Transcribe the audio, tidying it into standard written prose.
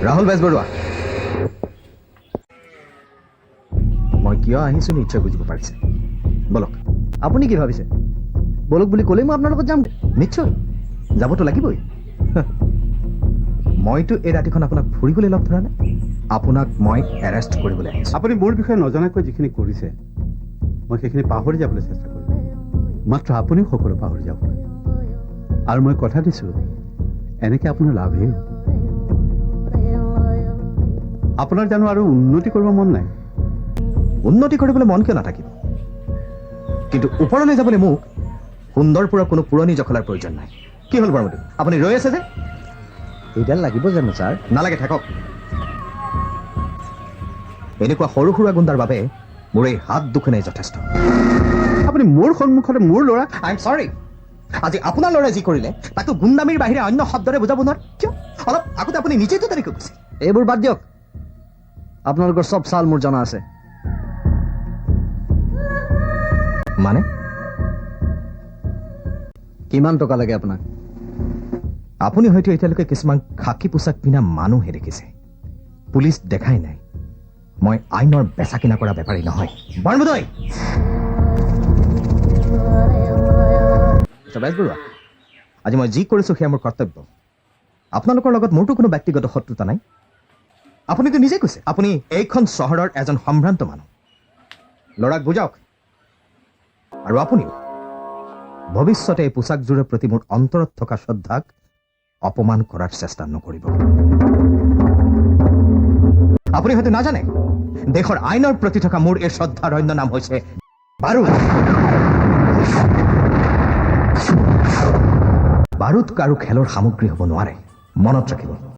ৰাহুল বেজবৰুৱা, মই কিয় আহিছো নিশ্চয় বুজিব পাৰিছে। বলক। আপুনি কি ভাবিছে, বলক বুলি ক'লেই মই আপোনাৰ লগত যাম? নিশ্চয় যাবতো লাগিবই। মইতো এই ৰাতিখন আপোনাক ফুৰিবলৈ লগ ধৰা নাই, আপোনাক মই এৰেষ্ট কৰিবলৈ আহিছো। আপুনি মোৰ বিষয়ে নজনাকৈ যিখিনি কৰিছে, মই সেইখিনি পাহৰি যাবলৈ চেষ্টা কৰিম। মাত্ৰ আপুনিও সকলো পাহৰি যাব আৰু মই কথা দিছোঁ, এনেকৈ আপোনাৰ লাভেই হ'ব। আপোনাৰ জানো আৰু উন্নতি কৰিব মন নাই? উন্নতি কৰিবলৈ মন কিয় নাথাকিব? কিন্তু ওপৰলৈ যাবলৈ মোক সুন্দৰপুৰৰ কোনো পুৰণি জখলাৰ প্ৰয়োজন নাই। কি হ'ল বৰমতী, আপুনি ৰৈ আছে যে? এইডাল লাগিব জানো ছাৰ? নালাগে, থাকক। এনেকুৱা সৰু সুৰা গুণ্ডাৰ বাবে মোৰ এই হাত দুখনেই যথেষ্ট। আপুনি মোৰ সন্মুখতে মোৰ ল'ৰাক I am sorry. আজি আপোনাৰ ল'ৰাই যি কৰিলে, তাকো গুণ্ডামীৰ বাহিৰে অন্য শব্দৰে বুজাব নোৱাৰে। কিয়, অলপ আগতে আপুনি নিজেইতো তেনেকৈ কৈছিল। এইবোৰ বাদ দিয়ক, আপোনালোকৰ চব চাল মোৰ জনা আছে। মানে? কিমান টকা লাগে আপোনাক? আপুনি হয়তো এতিয়ালৈকে কিছুমান খাকী পোছাক পিন্ধা মানুহে দেখিছে, পুলিচ দেখাই নাই। মই আইনৰ বেচা কিনা কৰা বেপাৰী নহয়, বৰমুদৈ। বেজবৰুৱা, আজি মই যি কৰিছোঁ সেয়া মোৰ কৰ্তব্য। আপোনালোকৰ লগত মোৰতো কোনো ব্যক্তিগত শত্ৰুতা নাই। আপুনিতো নিজে কৈছে আপুনি এইখন চহৰৰ এজন সম্ভ্ৰান্ত মানুহ। ল'ৰাক বুজাওক, আৰু আপুনিও ভৱিষ্যতে এই পোছাকযোৰৰ প্ৰতি মোৰ অন্তৰত থকা শ্ৰদ্ধাক অপমান কৰাৰ চেষ্টা নকৰিব। আপুনি হয়তো নাজানে, দেশৰ আইনৰ প্ৰতি থকা মোৰ এই শ্ৰদ্ধাৰ অন্য নাম হৈছে বাৰুদ। বাৰুদ কাৰো খেলৰ সামগ্ৰী হ'ব নোৱাৰে, মনত ৰাখিব।